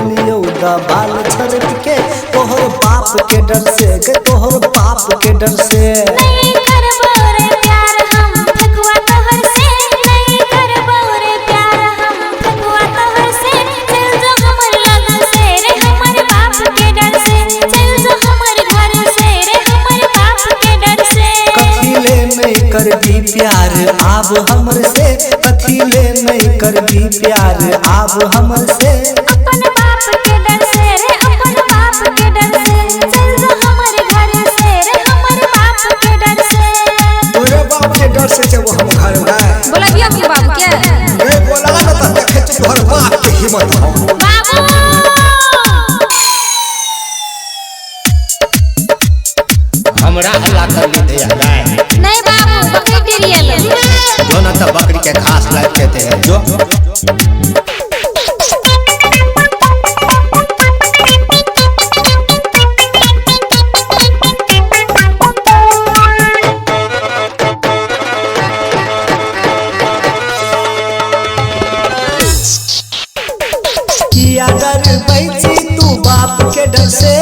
देलियो दबाल छरक के, तोहर बाप के डर से गे तोहर बाप के डर से। नहीं करबो रे प्यार हम ठकुआ तोहर से, नहीं करबो रे प्यार हम ठकुआ तोहर से। चल जो हमर लग से रे हमर बाप के डर से, चल जो हमर घर से रे हमर बाप के डर से। कथी ले नहीं करबी प्यार आब हमर से, कथी ले नहीं करबी प्यार आब हमर से। अपन बाप के डर से रे अपन बाप के डर से, चल जो हमर घर से रे हमर बाप के डर से। तोरे बाप के डर से जब हम घर में बोलबियो की बाबू के ए बोला न त देखे छी तोहर बाप के हिम्मत हो। बाबू हमरा हल्ला कर ली थे गाय। नहीं बाबू बकरी डेरियल जो न त बकरी के घास लाग के थे जो। किया डरबै छी तू बाप के डर से,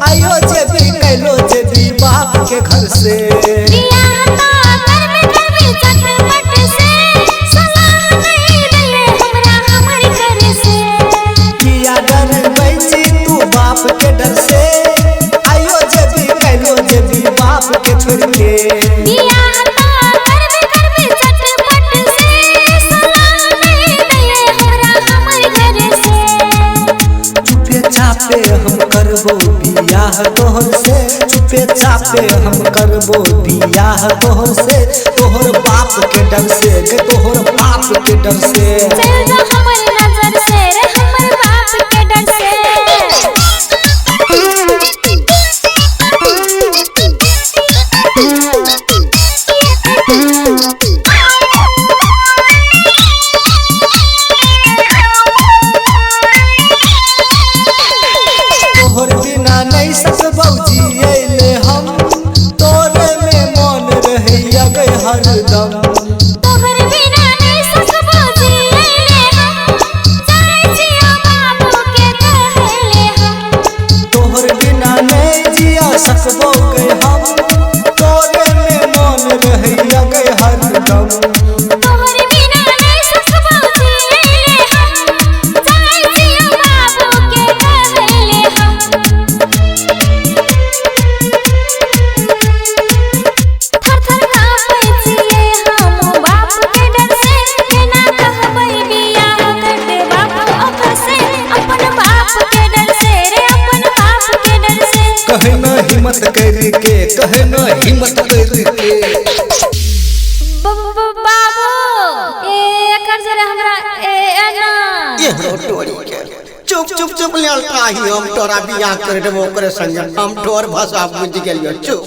आयो जेबी कैलो जेबी बाप के घर से। बियाह तो करबे करबे चटपट से, सलाह नहीं देले हमरा हमर घर से। किया डरबै छी तू बाप के डर से, आयो जेबी कैलो जेबी बाप के छोड़ के। बियाह तो करबे करबे चटपट से, सलाह नहीं देले हमरा हमर घर से। चुपे चापे हम करबो बियाह तोहर से, चुपे चापे हम करबो बियाह तोहर से, तोहर बाप के डर से गे तोहर बाप के डर से। चल जो हमर नजर से रे हमर बाप के डर से। तोहर बिना नहीं सकबौ जियैले हम, तोरे में मन रहैया गे हरदम। तोहर बिना नहीं सकबो जियैले हम, जानै छियौ बाबू के कहैले हम। तोहर बिना नहीं जिया सकबौ गे हम, तोरे में मन रहैया गे हरदम। तोहर बिना नहीं सकबो जियैले हम, जानै छियौ बाबू के कहैले हम। थर थर कांपै छियै हम बाप के डर से, केना कहबै बियाह करतै बाबू ओकर से। अपन बाप के डर से रे अपन बाप के डर से। कहे न हिम्मत करके, कहे न हिम्मत करके। बाबू ए एकर जरे हमरा ए एना ए टोरी के चुप चुप चुप लेल ताही हम तोरा बियाह कर देबो ओकरे संगे, हम तोर भाषा बुझ गेलियो चुप।